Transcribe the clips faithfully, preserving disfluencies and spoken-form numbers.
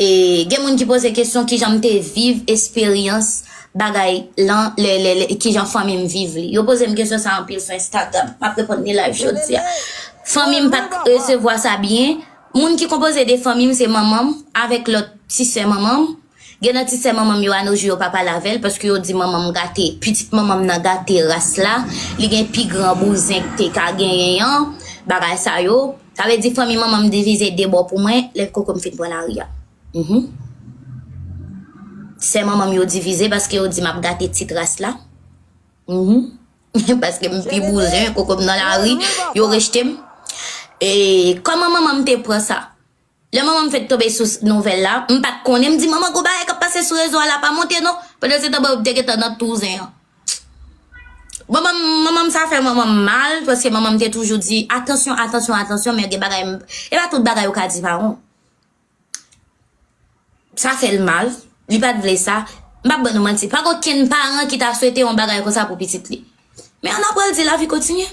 E gen moun ki poze kesyon kijan m te viv esperyans bagay lan, lè, lè, lè, kijan fanmi m viv li. Yo poze m kesyon sa anpil sou Instagram. M ap reponn li live jodi a. Fanmi m pa t resevwa sa byen. Moun ki konpoze de fanmi m se manman m avèk lòt ti sè manman m. Gen nan ti sè manman m yo anojou yo pa pale avè l paske yo di manman m gate, pitit manman m nan gate ras la. Li gen pi gran bouzen k te ka genyen an, bagay sa yo. Sa vle di fanmi manman m divize de bò pou mwen lè koko m fin pran lari a. Mhm. Sè manman m yo divize paske yo di m ap gate ti ras la. Mhm. Paske m pi bouzen, koko m nan lari, yo rejte m. E kòman manman m te pran sa? Lè manman m fèk tonbe sou nouvèl la, m pa t konnen, m di, "Manman, gon bagay k ap pase sou rezo a la, pa monte non." Pandan se tan, mwen te gentan nan touzen an. Manman m, manman m sa fè manman m mal, paske manman m te toujou di, "Atansyon, atansyon, atansyon," men gen bagay, m- e pa tout bagay ou ka di paran w. Sa fè l mal, li pa t vle sa. M p ap ban nou manti, pa gen okenn paran ki ta swete yon bagay konsa pou pitit li. Men ann apre l di lavi kontinye.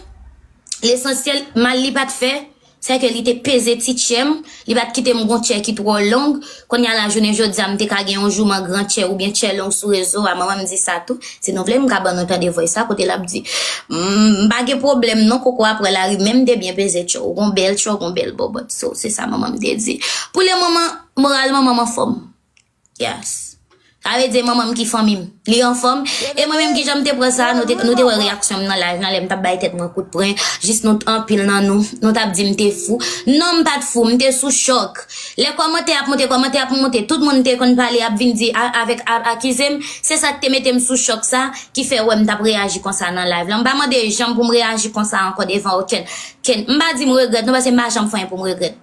Lesansyèl, mal li pa t fè, se ke li te peze ti tchè m, li pa t kite m gon tchè ki twò long. Kounye a la, jounen jodi a, m te ka gen yon jouman gran tchè oubyen tchè long sou rezo a, manman m di sa tou. Si nou vle, m ka ban nou tande voice sa, kote l ap di, "M pa gen pwoblèm non, koko apre lari, men m te byen peze tchè w, gon bèl tchè w, gon bèl bòbòt." So, se sa manman m te di. Pou le moman, moral manman m anfòm. Yes. Sa vle di manman m ki fanmi m. Li anfòm. E mwen menm kijan m te pran sa, nou te, nou te wè reyaksyon m nan live nan lè m t ap bay tèt mwen kout pwen. Jis nou t- anpil nan nou, nou t ap di m te fou. Non, m pa t fou, m te sou chòk. Lè kòmantè ap monte, kòmantè ap monte, tout moun te konn pale, ap vin di a- avèk a- akize m. Se sa k te mete m sou chòk sa, ki fè w wè m t ap reyaji konsa nan live la. M pa mande jan pou m reyaji konsa ankò devan okenn. Ken, m pa di m regrèt, non, paske m pa janm fè anyen pou m regrèt.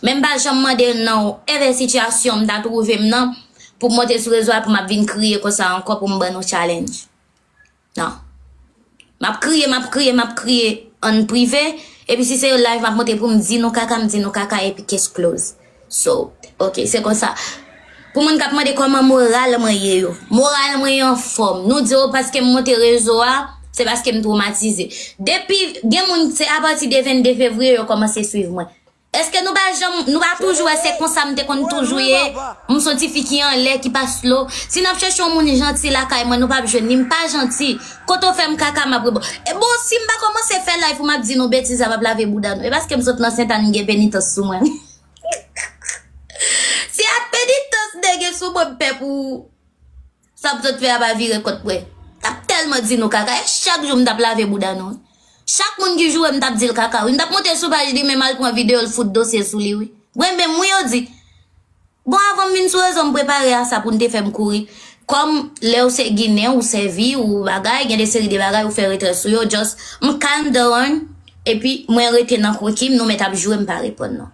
Men m pa janm mande l nan whatever sitiyasyon m ta twouve m nan, pou m monte sou rezo a, pou m ap vin kriye konsa ankò, pou m ban nou challenge. Non. M ap kriye, m ap kriye, m ap kriye an prive, epi si se yon live m ap monte pou m di nou kaka, m di nou kaka, epi case close. So, ok, se konsa. Pou moun k ap mande kòman moral mwen ye yo, moral mwen anfòm. Nou di yo paske m monte rezo a, se paske m twomatize. Depi, gen moun, se apati de vennde fevriye yo kòmanse swiv mwen. Èske nou pa janm, nou pa toujou wè se konsa m te konn toujou ye? M s on ti fi ki anlè, ki pa slow. Si n ap chèche yon moun janti lakay mwen, nou p ap jwenn li. M pa janti. Kote w fè m kaka, m ap reponn. E bon, si m pa kòmanse fè live pou m ap di nou betiz, sa p ap lave bouda nou. E paske m sot nan Sentani, m gen penitans sou mwen. Si a penitans de gen sou mwen, m pè pou sa m sot fè a pa vire kont mwen. M t ap tèlman di nou kaka, e chak jou m t ap lave bouda nou. Chak moun ki joure m, m t ap di l kaka, wi. M t ap monte sou paj li, men m al pran videyo l, fout dosye sou li, wi. Mwen menm, wi, yo di. Bon, avan m vin sou rezo, m prepare a sa pou n te fè m kouri. Kòm lè w se Ginen, ou sèvi, ou bagay, gen de seri de bagay ou fè retrè sou yo, just m calm down, epi mwen rete nan kwen ki m, nou mèt ap joure, m pa reponn non.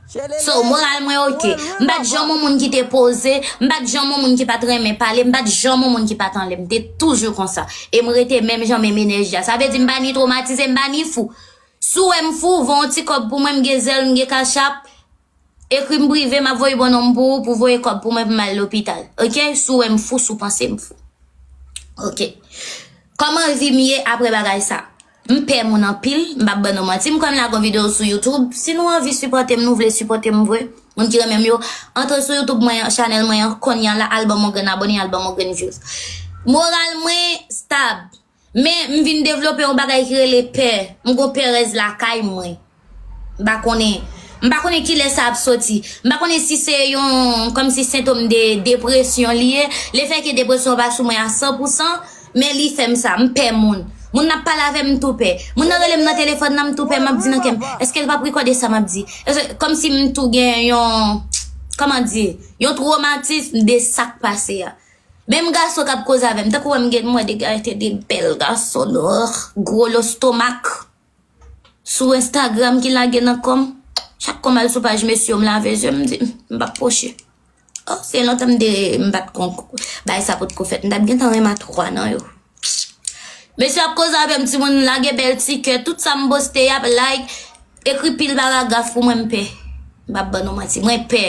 So, moral mwen ok. M pa t janm yon moun ki te poze, m pa t janm yon moun ki pa t renmen pale, m pa t janm yon moun ki pa t anlè, m te toujou konsa. E m rete menm jan, menm enèji a. Sa vle di m pa ni twomatize, m pa ni fou. Si w wè m fou, voye yon ti kòb pou mwen, m gen zèl, m gen Cash App. Ekri m prive, m ap voye bon non m pou ou, pou voye kòb pou mwen pou m al lopital. Ok? Si w wè m fou, si w panse m fou. Ok. Kòman vi m ye apre bagay sa? M pè moun anpil, m p ap ban nou manti. M kwè m lage yon videyo sou YouTube. Si nou anvi sipòte m, nou vle sipòte m vre, moun ki renmen m yo, antre sou YouTube mwen, chanèl mwen an, kounye a la, al ban m yon grenn abòne, al ban m yon grenn views. Moral mwen stab. Men, m vin devlope yon bagay ki rele pè. M gon perèz lakay mwen. M pa konnen. M pa konnen kilè sa ap soti. M pa konnen si se yon, kòmsi sentòm de depresyon li ye. Lefètke depresyon pa sou mwen a san pou san, men li fè m sa. M pè moun. Moun nan ap pale avè m, m tou pè. Moun nan rele m nan telefòn nan, m tou pè. M ap di nan kè m, èske l p ap rekòde sa m ap di? Èske, kòmsi m tou gen yon, kòman di, yon twomatism de sa k pase a. Menm gason k ap koze avè m, tankou wè m gen, m wè de gade de bèl gason nwa, gwo lestomak. Sou Instagram ki lage nan kò m. Chak kou m al sou paj mesye yo, m lave zye m, m di, m p ap pwoche. Oh, se lontan m te, m pa t konn bay sa potko fèt. M t ap gentan renmen a twa nan yo. Mesye ap koze avè m, timoun, lage bèl ti kè. Tout sa m poste, y ap like. Ekri pil paragraf pou mwen, m pè. M p ap ban nou manti. Mwen pè.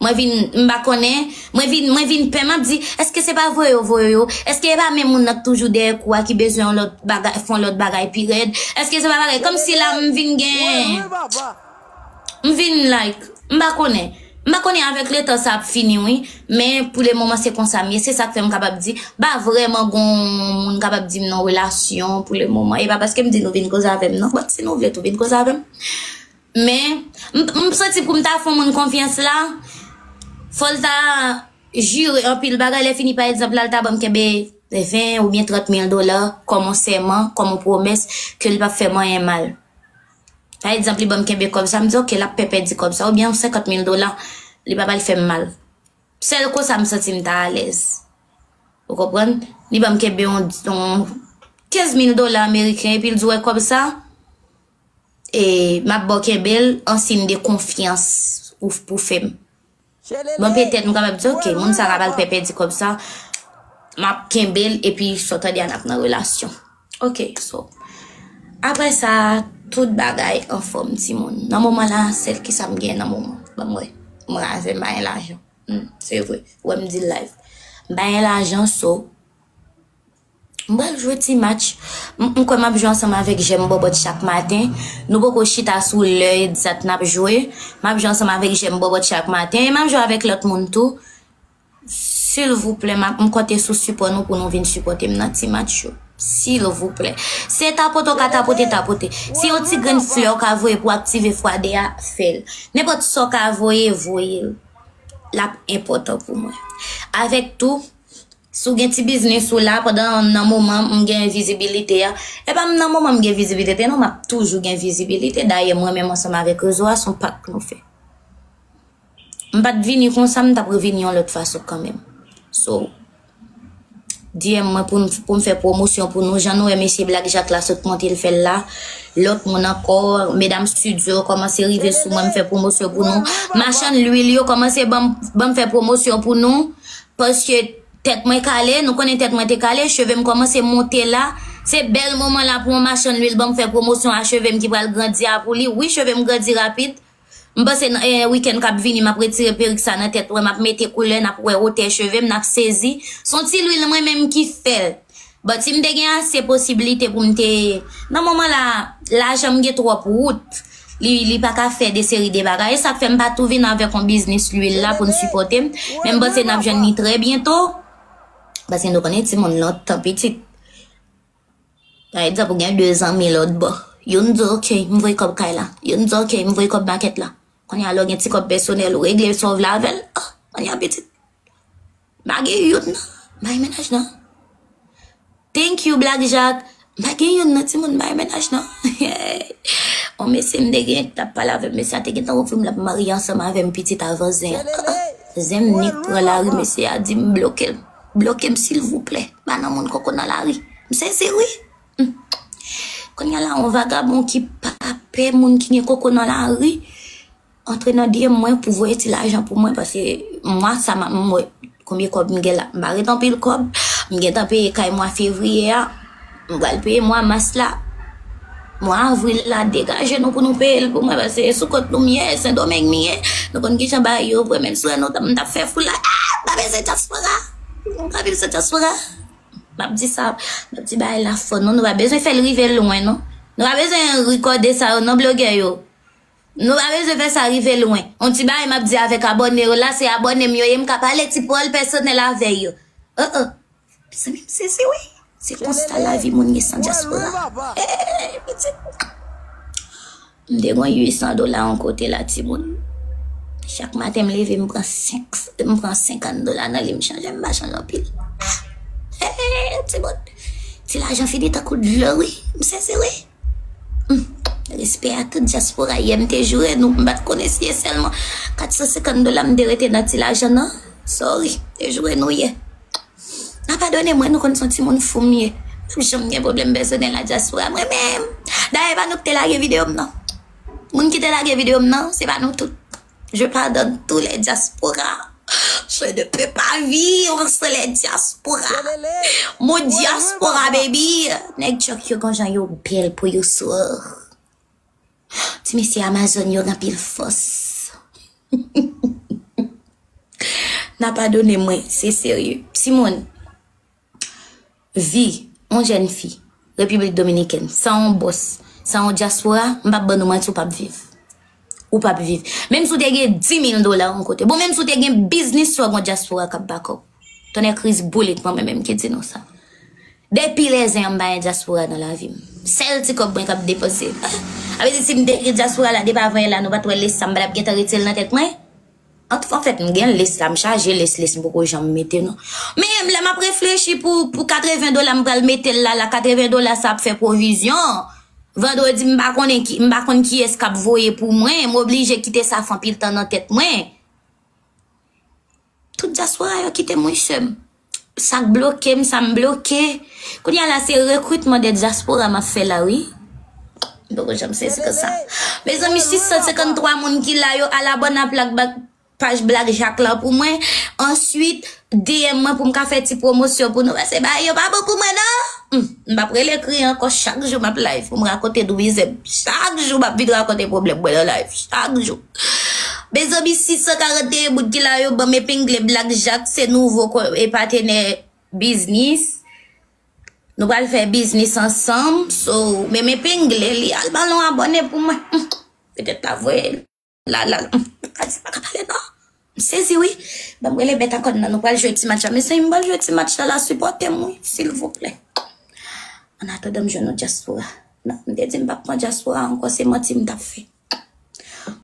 Mwen vin, m pa konnen. Mwen vin, mwen vin pè. M ap di, èske se pa voye yo voye yo? Èske e pa menm moun nan k toujou dèyè kou a ki bezwen yon lòt bagay, fè yon lòt bagay pi rèd? Èske se pa bagay? Kòmsi la m vin gen, m vin like, m pa konnen. M pa konnen avèk letan sa ap fini, wi. Men pou le moman, se konsa m ye. Se sa k fè m kapab di, pa vrèman gon moun kapab di m nan relasyon pou le moman. E pa paske m di nou vin koze avè m, non. Bon, si nou vle tou vin koze avè m. Men, m, m santi pou m ta fè yon moun konfyans la, fò l ta jire anpil bagay. Lè fini, pa egzanp, la, l ta ban m kenbe ven oubyen trant mil dola kòm yon sèman, kòm yon pwomès ke l p ap fè m anyen mal. Pa egzanp, li ban m kenbe kòb sa, m di, "Oke, l ap pè pèdi kòb sa," oubyen yon senkant mil dola, li pa pral fè m mal. Sèl konsa m santi m ta alèz. Ou konprann? Li ban m kenbe yon, yon kenz mil dola ameriken, epi l di, "Wè kòb sa, e, m ap ba w kenbe l an siy de konfyans ou, pou fè m." Bon, petèt m kapab di, "Oke, moun sa ka pral pè pèdi kòb sa, m ap kenbe l, epi sa w tande a n ap nan relasyon." Oke, so, apre sa, tout bagay anfòm, timoun. Nan moman la, sèl ki sa m gen nan moman. Ban m wè, m raze, m pa gen lajan. Hmm, se vre, ou wè m di l live. M pa gen lajan, so, m pral jwe ti match. M, m kwè m ap jwe ansanm avèk Jèm Bòbòt chak maten. Nou poko chita sou lè egzat n ap jwe. M ap jwe ansanm avèk Jèm Bòbòt chak maten. E m ap jwe avèk lòt moun tou. Silvouplè, m ap, m konte sou sipò nou pou nou vin sipòte m nan ti match yo. Silvouplè. Se tapote w ka tapote, tapote. Si yon ti grenn flè w ka voye pou aktive fwa de a, fè l. Nenpòt sa w ka voye, voye l. L ap enpòtan pou mwen. Avèk tou, si w gen ti biznis ou la, pandan nan moman m gen vizibilite a, e pa m nan moman m gen vizibilite non, m ap toujou gen vizibilite. Dayè, mwen menm ansanm avèk rezo a, se yon pak nou fè. M pa t vini konsa, m t ap revini yon lòt fason kanmenm. So, D M mwen pou m, pou m fè pwomosyon pou nou. Jan nou wè mesye Black Jack la sot monte l fè l la. Lòt moun ankò, medam studio kòmanse rive sou mwen, m fè pwomosyon pou nou. Machann lwil yo kòmanse ban m, ban m fè pwomosyon pou nou. Paske tèt mwen kale, nou konnen tèt mwen te kale, cheve m kòmanse monte la. Se bèl moman la pou yon machann lwil ban m fè pwomosyon a cheve m ki pral grandi a pou li. Wi, cheve m grandi rapid. M panse nan, eh, wikenn k ap vini, m ap retire perik sa nan tèt mwen, m ap mete koulè, n ap wè wotè cheve m, n ap sezi. Se yon ti lwil mwen menm ki fè l. But si m te gen ase posiblite pou m te, nan moman la, lajan m gen twòp wout. Li, li pa ka fè de seri de bagay. E sa k fè m pa tou vin avèk yon biznis lwil la pou n sipòte m. Men m panse n ap jwenn li trè byento. Paske nou konnen timoun lontan pitit. Pa egzanp, ou gen de zanmi lòt bò. Youn di, "Oke, m voye kòb kay la." Youn di, "Oke, m voye kòb makèt la." Kounye a, lè w gen ti kòb pèsonèl, ou regle sa w vle avè l. Ah, kounye a, pitit. M pa gen youn, non. M pa gen mennaj, non. Thank you, Black Jack. M pa gen youn, non, timoun, m pa gen mennaj, non. On mesye m te gen, t ap pale avè m, mesye a te gentan ofri m l ap marye ansanm avè m pitit avan zen an. Ah, ah. Zen m nik pran lari, mesye a di m bloke l. Bloke m, silvouplè. Pa nan moun koko nan lari. M sezi, wi. Hmm. Kounye a la, yon vagabon ki pa pè moun ki gen koko nan lari antre nan D M mwen pou voye ti lajan pou mwen, paske mwa sa m ap, m wè konbyen kòb m gen la. M pa ret anpil kòb. M gentan peye kay mwa fevriye a. M pral peye mwa mas la. Mwa avril la, degaje nou pou nou peye l pou mwen, paske e sou kont nou m ye, Sendomeng m ye. Nou konn kijan bagay yo vre, menm si w wè nou t ap, m t ap fè foulay. Ah, m pa bezwen dyaspora. M pa bezwen dyaspora. M ap di sa, m ap di bagay la fò, non, nou pa bezwen fè l rive lwen, non. Nou pa bezwen rekòde sa yo, non, blogè yo. Nou pa bezwen fè sa rive lwen. On ti bagay m ap di avèk abòne yo la, se abòne m yo ye, m ka pale ti pawòl pèsonèl avè yo. Oh, oh. Mezanmi, m sezi, wi. Se konsa lavi moun ye san dyaspora. Eh, pitit. M te gen uit san dola yon kote la, timoun. Chak maten, m leve, m pran senk, m pran senkant dola nan li, m chanje, m pa chanje anpil. Ah! Hey, timoun. Ti lajan fini tankou dlo, wi. M sezi, wi. Hmm. Respè a tout dyaspora. Yè, m te joure nou. M pa t konnen si e sèlman kat san senkant dola m te rete nan ti lajan nan. Sorry. M te joure nou yè. N a padone mwen, nou konn se yon timoun fou m ye. M p janm gen pwoblèm pèsonèl ak dyaspora mwen menm. Dayè, e pa nou ki te lage videyo m nan. Moun ki te lage videyo m nan, se pa nou tout. Je pardonne tous les diasporas. Je ne peux pas vivre sans les diasporas. Mon diaspora, baby. Nèg Djòk yo gon jan yo bèl pou yo sou. Ti mesye Amazon yo gen anpil fòs. N a padone mwen, se serye. Timoun, vi yon jèn fi Repiblik Dominikèn, san yon bòs, san yon dyaspora, m p ap ban nou manti, w p ap viv. Ou p ap viv. Menm si w te gen dis mil dola yon kote. Bon, menm si w te gen biznis, w ap gen dyaspora k ap back up. Tonnè kriz boulit, mwen menm ki di nou sa. Depi lèzen an, m pa gen dyaspora nan lavi m. Sèl ti kòb mwen k ap depanse. A vle di, si m te gen dyaspora la, depi avan yè la, nou pa t wè lis sa, m pa t ap gentan retire l nan tèt mwen. An, anfèt, m gen lis la, m chaje lis, lis m poko janm mete, non. Men, lè m ap reflechi pou, pou katreven dola, m pral mete l la, la, katreven dola sa ap fè pwovizyon. Vandredi, m pa konnen ki, m pa konn kiyès k ap voye pou mwen, m oblije kite sa fè anpil tan nan tèt mwen. Tout dyaspora yo kite m, wi, sè m. Sa k bloke m, sa m bloke. Kounye a la, se rekritman de dyaspora m ap fè la, wi. M poko janm sezi konsa. Mezanmi, sis san senkanntwa moun ki la yo, al abòne ak Black, Black, paj Black Jack la pou mwen. Answit, D M mwen pou m ka fè ti pwomosyon pou nou. Paske bagay yo pa bon pou mwen, non. Hmm, m p ap rele kriye ankò, chak jou m ap live pou m rakonte doubizè m. Chak jou m ap vin rakonte pwoblèm mwen nan live. Chak jou. Mezanmi, sis san karanteyen moun ki la yo, ban m epengle Black Jack, se nouvo ko-, e patenè biznis. Nou pral fè biznis ansanm. So, men m epengle li, al ban l yon abòne pou mwen. Hmm. Petèt l ap voye l. La, la, la. M pa ka di, m pa ka pale, non. M sezi, wi. Ban m rele bèt ankò, nan. Nou pral jwe ti match la. Mezanmi, m pral jwe ti match la, la, sipòte m, wi, silvouplè. An atandan m jwenn yon dyaspora. Non, m te di m p ap pran dyaspora ankò, se manti m t ap fè.